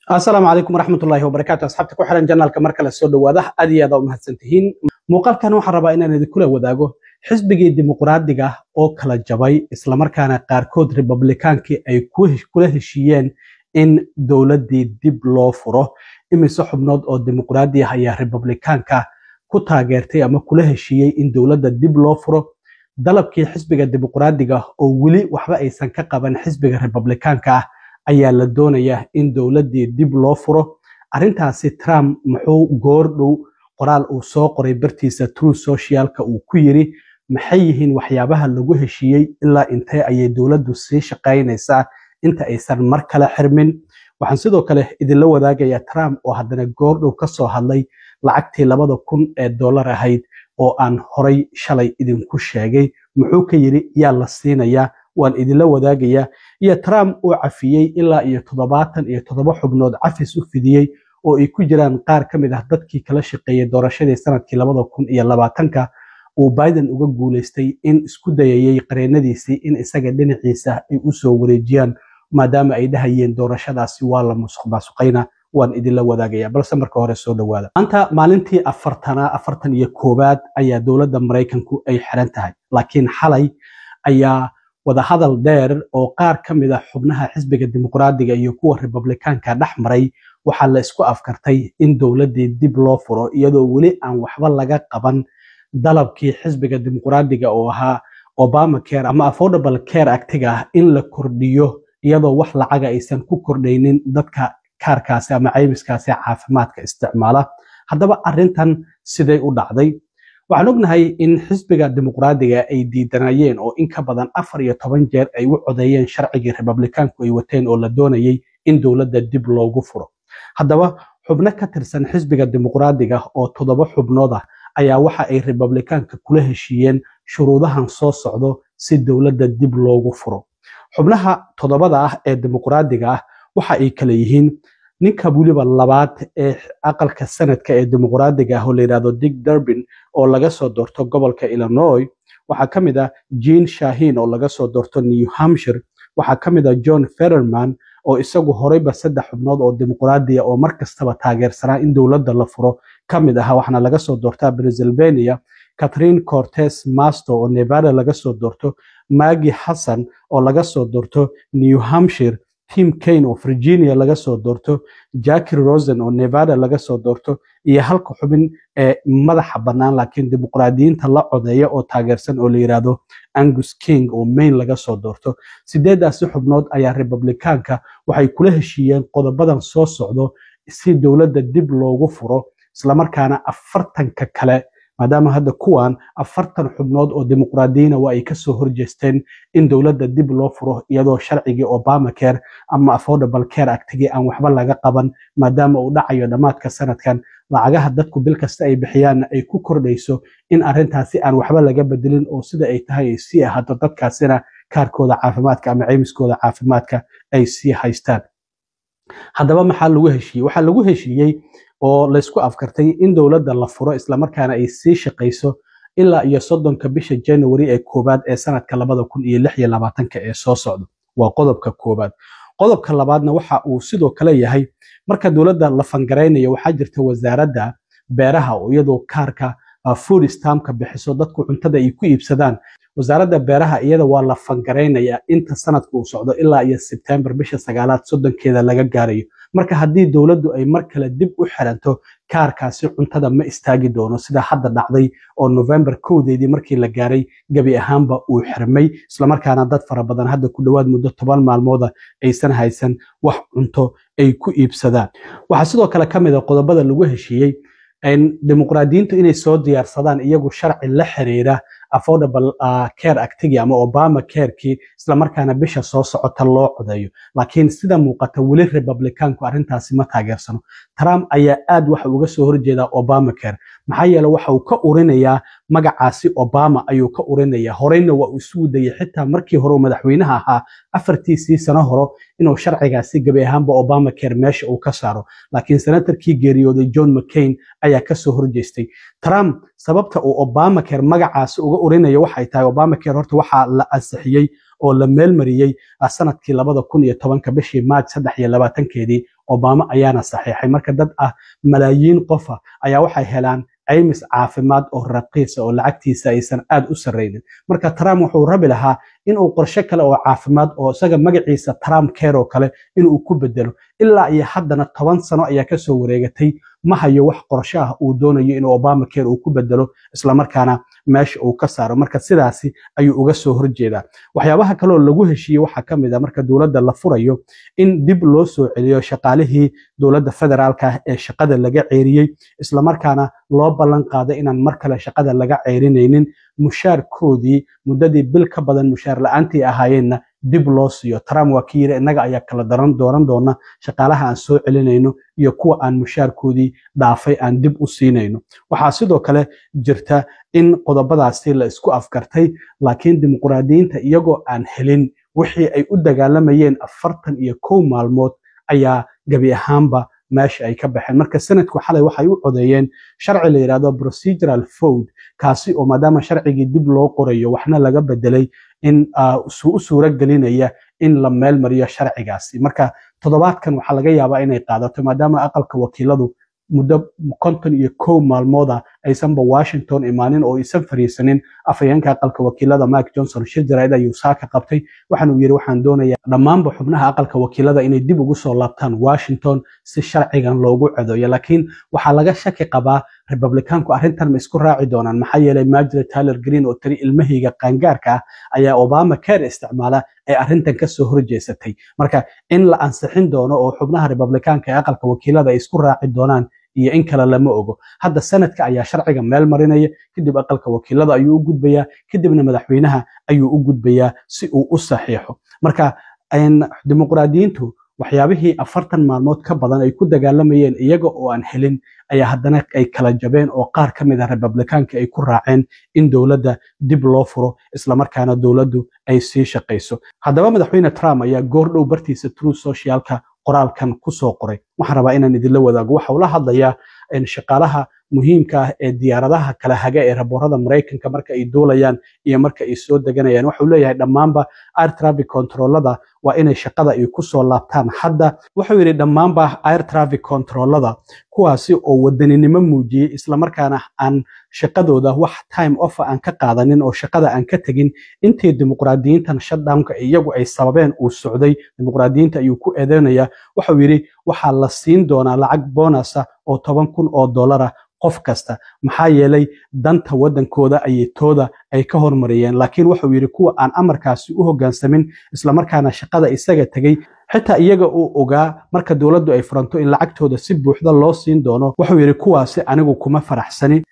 Asalaamu calaykum waraxmatullaahi wabarakaatu. Asxaabta ku xiran channelka, mar kale soo dhawaada. Aad iyo aad aa u mahadsantihiin. Muuqaalkan waxaan rabaa inaan idinkula wadaago xisbigii Dimuqraadiga oo kala jabay, islamarkaana qaarkood Republikaankii ay kula heshiiyeen in dowladdii dib loo furo. Imise xubnood oo Dimuqraadi ah ayaa Republikaanka ku taageertay ama kula heshiiyey in dowladda dib loo furo? Dalabkii xisbiga Dimuqraadiga oo weli waxba aysan ka qaban xisbiga Republikaanka ah ayaa la doonayaa in dowladdii dib loo furo. Arrintaasi Trump muxuu goordhow qoraal uu soo qoray bartiisa Truth Socialka uu ku yiri? Maxay yihiin waxyaabaha lagu heshiiyey? Ilaa intee ayay dowladdu sii shaqaynaysaa inta aysan mar kale xirmin? Waxaan sidoo kale idinla wadaagayaa Trump oo haddana goordhow ka soo hadlay lacagtii $2,000 ahayd oo aan horay shalay idinku sheegay. Muxuu ka yiri? Yaa la siinayaa? Waan idinla wadaagayaa. Iyo Trump uu cafiyey ilaa iyo 77 xubnood, cafis u fidiyey oo ay ku jiraan qaar ka mid ah dadkii kala shaqeeyey doorashadii sanadkii 2020-ka uu Biden uga guuleystay, in isku dayayey qareenadiisii in isaga dhinaciisa ay usoo wareejiyaan, maadaama ay dhahayeen doorashadaasi waa la musuq maasuqayna. Waan idinla wadaagaya, balse marka hore soo dhawaada. Maanta maalintii 41aad ayaa dowladda Maraykanku ay xiran tahay, laakiin xalay ayaa wadahadal dheer oo qaar ka mid ah xubnaha xisbiga Dimuqraadiga iyo kuwa Republikaanka dhex maray waxaa la isku afkartay in dowladdii dib loo furo, iyadoo weli aan waxba laga qaban dalabkii xisbiga Dimuqraadiga oo ahaa Obama Care ama Affordable Care Actiga ah in la kordhiyo, iyadoo wax lacaga aysan ku kordhaynin dadka kaarkaasi ama caymiskaasi caafimaadka isticmaala. Haddaba arrintan siday u dhacday? Waxaan ognahay in xisbiga Dimuqraadiga ay diidanayeen oo in ka badan 14 jeer ay u codeeyeen sharcigii Republikaanku ay wateen oo la doonayay in dowladda dib loogu furo. Haddaba xubno ka tirsan xisbiga Dimuqraadiga oo toddoba xubnood ah ayaa waxa ay Republikaanka kula heshiiyeen shuruudahan soo socdo si dowladda dib loogu furo. Xubnaha toddobada ah ee Dimuqraadiga ah waxa ay kala yihiin ninka weliba labaad ee aqalka Senateka ee Dimuqraadiga ah oo la yidhahdo Dick Durbin oo laga soo doorto gobolka Illinois. Waxaa ka mid ah Jeanne Shaheen oo laga soo doorto New Hampshire. Waxaa ka mid ah John Fetterman oo isagu horeyba saddex xubnood oo Dimuqraadiya oo mar kastaba taageersanaa in dowladda la furo ka mid aha, waxaana laga soo doortaa Pennsylvania. Catherine Cortez Masto oo Nevada laga soo doorto, Maggie Hassan oo laga soo doorto New Hampshire, Tim Kaine oo Virginia laga soo doorto, Jacky Rosen oo Nevada laga soo doorto, iyo halka xubin ee madaxa bannaan laakiin Dimuqraadiyiinta la codeeya oo taageersan oo la yidhaahdo Angus King oo Maine laga soo doorto. Sideedaasi xubnood ayaa Republikaanka waxay kula heshiiyeen qodobadan soo socdo si dowladda dib loogu furo, islamarkaana 40-ka kale, maadaama hadda kuwan 40 xubnood oo Dimuqraadiyiina waa ay kasoo horjeesteen in dowladda dib loo furo iyadoo sharcigii Obamacare ama Affordable Care Actigii aan waxba laga qaban, maadaama uu dhacayo dhammaadka sanadkan, lacagaha dadku bil kasta ay bixiyaanna ay ku kordhayso, in arrintaasi aan waxba laga bedelin oo sida ay tahay ay sii ahaato, dadkaasina kaarkooda caafimaadka ama caymiskooda caafimaadka ay sii haystaan. Haddaba maxaa lagu heshiiyey? Waxaa lagu heshiiyey oo laysku afkartay in dowladda la furo, islamarkaana ay sii shaqayso ilaa iyo 30-ka bisha January ee koowaad ee sanadka 2026-ka ee soo socda. Waa qodobka koowaad. Qodobka labaadna waxa uu sidoo kale yahay, marka dowladda la fund garaynayo, waxaa jirta Wasaaradda Beeraha oo iyadoo kaarka food stampka bixiso dadku cuntada ay ku iibsadaan. Wasaaradda Beeraha iyada waa la fund garaynayaa inta sanadku uu socdo, ilaa iyo Sebtembar bisha sagaalaad 30-keeda laga gaarayo. Marka haddii dowladdu ay mar kale dib u xiranto, kaarkaasi cuntada ma istaagi doono sida hadda dhacday oo November 1-deedii markii la gaaray gebi ahaanba uu xirmay, islamarkaana dad fara badan hadda ku dhowaad muddo 10 maalmooda aysan haysan wax cunto ay ku iibsadaan. Waxaa sidoo kale ka mid a qodobada lagu heshiiyey Dimuqraadiyiintu inay soo diyaarsadaan iyagu sharci la xiriira Affordable Care Actigi ama Obama Carekii, islamarkaana bisha soo socota loo codeeyo. Laakiin sida muuqata weli Republicaanku arrintaasi ma taageersano. Trump ayaa aad waxa uga soo horjeedaa Obama Care, maxaa yeele waxa uu ka urinayaa magacaasi Obama ayuu ka urinayaa. Horeyna waa uu isugu dayay xitaa markii hore uu madaxweynaha ahaa afartiisii sano hore inuu sharcigaasi gebi ahaanba Obama Care meesha uu ka saaro, laakiin senatarkii geeriyooday John McCain ayaa kasoo horjeestay. Trump sababta uu Obama Care magacaasi uga urinayo waxay tahay, Obama Care horta waxaa la ansixiyey oo la meelmariyey sanadkii 2010-ka bishii March 23-keedii. Obama ayaana saxiixay. Marka dad ah malaayiin qofa ayaa waxay helaan caymis caafimaad oo raqiisa oo lacagtiisa aysan aad u sarreynin. Marka Trump wuxuu rabi lahaa inuu qorshe kale oo caafimaad oo isaga magaciisa Trump Care oo kale inuu ku bedelo. Ilaa iyo haddana 10 sano ayaa kasoo wareegatay, ma hayo wax qorshe ah uu doonayo inuu Obama Care uu ku bedelo, islamarkaana meesha uu ka saaro. Marka sidaasi ayuu uga soo horjeedaa. Waxyaabaha kaloo lagu heshiiyey waxaa ka mid ah, marka dowladda la furayo, in dib loo soo celiyo shaqaalihii dowladda federaalka ah ee shaqada laga ceeriyey, islamarkaana loo ballan qaaday inaan mar kale shaqada laga ceerinaynin, mushaarkoodii muddadii bil ka badan mushaar la-aantii ahaayeenna dib loo siiyo. Trump waa kii yiri, innaga ayaa kala daran dooran doona shaqaalaha aan soo celinayno iyo kuwa aan mushaarkoodii dhaafay aan dib u siinayno. Waxaa sidoo kale jirta in qodobadaasi la isku afgartay, laakiin Dimuqraadiyiinta iyagoo aan helin wixii ay u dagaalamayeen 41 maalmood ayaa gebi ahaanba meesha ay ka baxeen. Marka Senate-ku xalay waxay u codeeyeen sharci la yidhahdo procedural vote, kaasi oo maadaama sharcigii dib loo qorayo waxna laga bedelay in u suuro gelinaya in la meel mariyo sharcigaasi. Marka toddobaadkan waxaa laga yaabaa inay qaadato, maadaama Aqalka Wakiiladu muddo 51 maalmooda aysanba Washington imaanin oo aysan fariisanin. Afhayeenka Aqalka Wakiilada Mike Johnson shir jaraa'id ayuu saaka qabtay. Waxaan uu yidhi, waxaan doonayaa dhammaanba xubnaha Aqalka Wakiilada inay dib ugu soo laabtaan Washington si sharcigan loogu codeeyo. Laakiin waxaa laga shaki qabaa, Republikaanku arrintan ma isku raaci doonaan? Maxaa yeelay Marjorie Taylor Greene oo tiri ilmahayga qaangaarka ah ayaa Obama Care isticmaala ee arrintan kasoo horjeesatay. Marka in la ansixin doono oo xubnaha Republikaanka ee Aqalka Wakiilada ay isku raaci doonaan iyo in kale lama ogo. Hadda Senate-ka ayaa sharciga meel marinaya, kadib Aqalka Wakiilada ayuu u gudbayaa, kadibna madaxweynaha ayuu u gudbayaa si uu u saxiixo. Marka Dimuqraadiyiintu waxyaabihii 40 maalmood ka badan ay ku dagaalamayeen iyaga oo aan helin ayaa haddana ay kala jabeen, oo qaar ka mid ah Republikaanka ay ku raaceen in dowladda dib loo furo, islamarkaana dowladdu ay sii shaqayso. Haddaba Madaxweyne Trump ayaa goor dhow bartiisa Truth Socialka qoraalkan kusoo qoray. Waxaan rabaa inaan idinla wadaago. Waxa uu la hadlayaa shaqaalaha muhiimka ah ee diyaaradaha kala haga ee airport-ada Maraykanka marka ay duulayaan iyo marka ay soo deganayaan. Wuxuu leeyahay, dhammaanba air traffic controlada waa inay shaqada ay kusoo laabtaan hadda. Wuxuu yidhi, dhammaanba air traffic controlada kuwaasi oo wadaninimo muujiyey, islamarkaana aan shaqadooda wax time off aan ka qaadanin oo shaqada aan ka tegin intii Dimuqraadiyiintan shutdownka iyagu ay sababeen uu socday, Dimuqraadiyiinta ayuu ku eedeynayaa. Wuxuu yidhi, waxaa la siin doonaa lacag bonus ah oo $10,000 ah qof kasta, maxaa yeelay danta waddankooda ayay tooda ay ka hormariyeen. Laakiin wuxuu yidhi, kuwa aan amarkaasi u hoggaansamin, islamarkaana shaqada isaga tegey, xitaa iyaga uu ogaa marka dowladdu ay furanto in lacagtooda si buuxda loo siin doono, wuxuu yidhi, kuwaasi anigu kuma faraxsani.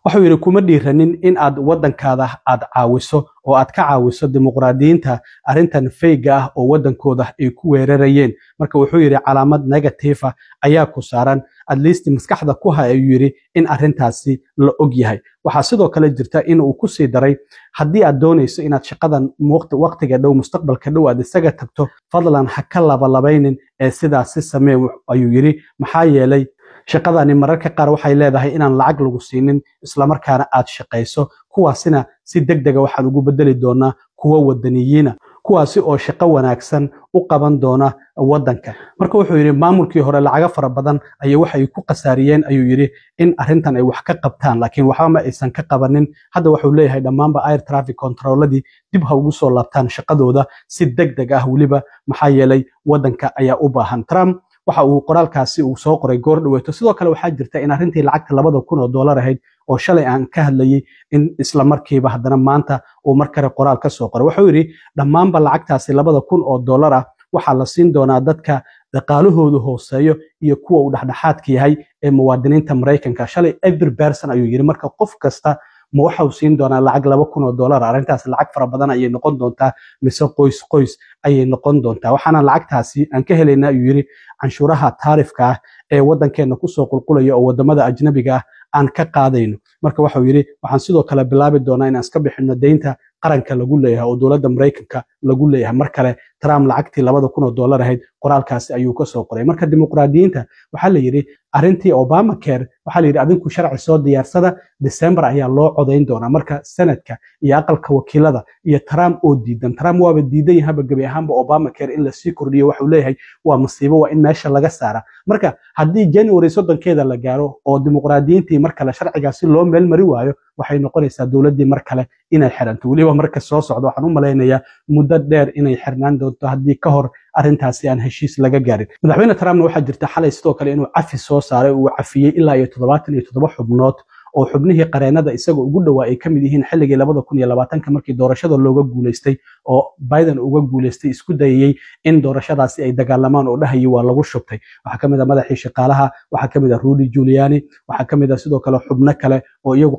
Wuxuu yidhi, kuma dhiiranin in aad waddankaada aad caawiso oo aad ka caawiso Dimuqraadiyiinta arrintan fake-ga ah oo waddankooda ay ku weerarayeen. Marka wuxuu yidhi, calaamad negative ah ayaa ku saaran, at least maskaxda ku hay, ayuu yidhi, in arrintaasi la og yahay. Waxaa sidoo kale jirta in uu kusii daray, haddii aad doonayso inaad shaqadan waqtiga dhow, mustaqbalka dhow aad isaga tagto, fadlan ha ka labalabaynin ee sidaasi samee, ayuu yidhi, maxaa yeelay shaqadani mararka qaar waxay leedahay inaan lacag lagu siinin, islamarkaana aad shaqayso. Kuwaasina si deg dega waxaan ugu bedeli doonaa kuwo wadaniyiina, kuwaasi oo shaqo wanaagsan u qaban doona waddanka. Marka wuxuu yidhi, maamulkii hore lacago fara badan ayay waxay ku khasaariyeen, ayuu yidhi, in arrintan ay wax ka qabtaan, laakiin waxba ma aysan ka qabanin. Hadda wuxuu leeyahay, dhammaanba air traffic controladii dib ha ugu soo laabtaan shaqadooda si deg deg ah weliba, maxaa yeelay waddanka ayaa u baahan. Trump waxa uu qoraalkaasi uu soo qoray goor dhaweeto. Sidoo kale waxaa jirta in arrintii lacagta $2,000 ahayd oo shalay aan ka hadlayay in isla markiiba haddana maanta uu mar kale qoraal ka soo qoray. Wuxuu yidhi, dhammaanba lacagtaasi $2,000 ah waxaa la siin doonaa dadka dhaqaalahoodu hooseeyo iyo kuwa uu dhexdhexaadka yahay ee muwaadiniinta Maraykanka. Shalay every person ayuu yidhi. Marka qof kasta ma waxa uu siin doonaa lacag $2,000? Arrintaas lacag fara badan ayay noqon doontaa, mise qoys qoys ayay noqon doontaa? Waxaana lacagtaasi aan ka helaynaa, ayuu yidhi, canshuuraha taarifka ah ee waddankeena kusoo qulqulaya oo wadamada ajnabiga ah aan ka qaadayno. Marka waxau yidhi, waxaan sidoo kale bilaabi doonaa inaan iska bixino deynta. qaranka lagu leeyahay oo dowladda Maraykanka lagu leeyahay. Mar kale Trump lacagtii $2,000 ahayd qoraalkaasi ayuu ka soo qoray. Marka Dimuqraadiyiinta waxaa la yidhi arrintii Obamacare, waxaa la yidhi adinku sharci soo diyaarsada, December ayaa loo codayn doonaa. Marka Senadka iyo Aqalka Wakiilada iyo Trump oo diidan, Trump waaba diidan yahaba gebi ahaanba Obamacare in lasii kordhiyo. Waxuu leeyahay waa masiibo, waa in meesha laga saara. Marka haddii January 30-keeda la gaaro oo Dimuqraadiyiintii mar kale sharcigaasi loo meel mari waayo, waxay noqonaysaa dowladdii mar kale inay xiranto. Weliba marka soo socdo waxaan u malaynayaa muddo dheer inay xirnaan doonto haddii ka hor arrintaasi aan heshiis laga gaarin. Madaxweyne Trumpna waxaa jirta xalay sidoo kale inuu cafi soo saaray, uu cafiyey ilaa iyo 77 xubnood oo xubnihii qareenada isaga ugu dhowaa ay ka mid yihiin, xilligii 2020-ka markii doorashada looga guuleystay oo Biden uga guuleystay isku dayayey in doorashadaasi ay dagaalamaan oo dhahayay waa lagu shubtay. Waxaa ka mid ah madaxii shaqaalaha, waxaa ka mid ah Rudy Giuliani, waxaa ka mid ah sidoo kale xubno kale oo iyagu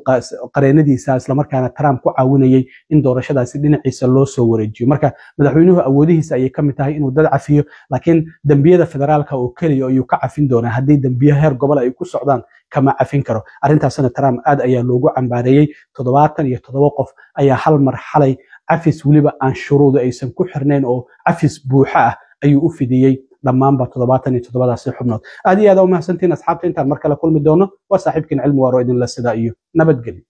qareenadiisa, islamarkaana Trump ku caawinayay in doorashadaasi dhinaciisa loo soo wareejiyo. Marka madaxweynuhu awoodihiisa ayay ka mid tahay inuu dad cafiyo, laakiin dembiyada federaalka oo keliya ayuu ka cafin doonaa. Haddii dembiyo heer gobol ay ku socdaan, kama cafin karo. Arrintaasna Trump aad ayaa loogu cambaareeyey. 77 qof ayaa hal mar xalay cafis, weliba aan shuruudu aysan ku xirnayn oo cafis buuxa ah ayuu u fidiyey dhammaanba 77-daasi xubnood. Aad iyo aad u mahadsantiin asxaabta. Intaan mar kale kulmi doono, waa saaxiibkiin Cilmi Waaro idinla sidaa iyo nabadgelyo.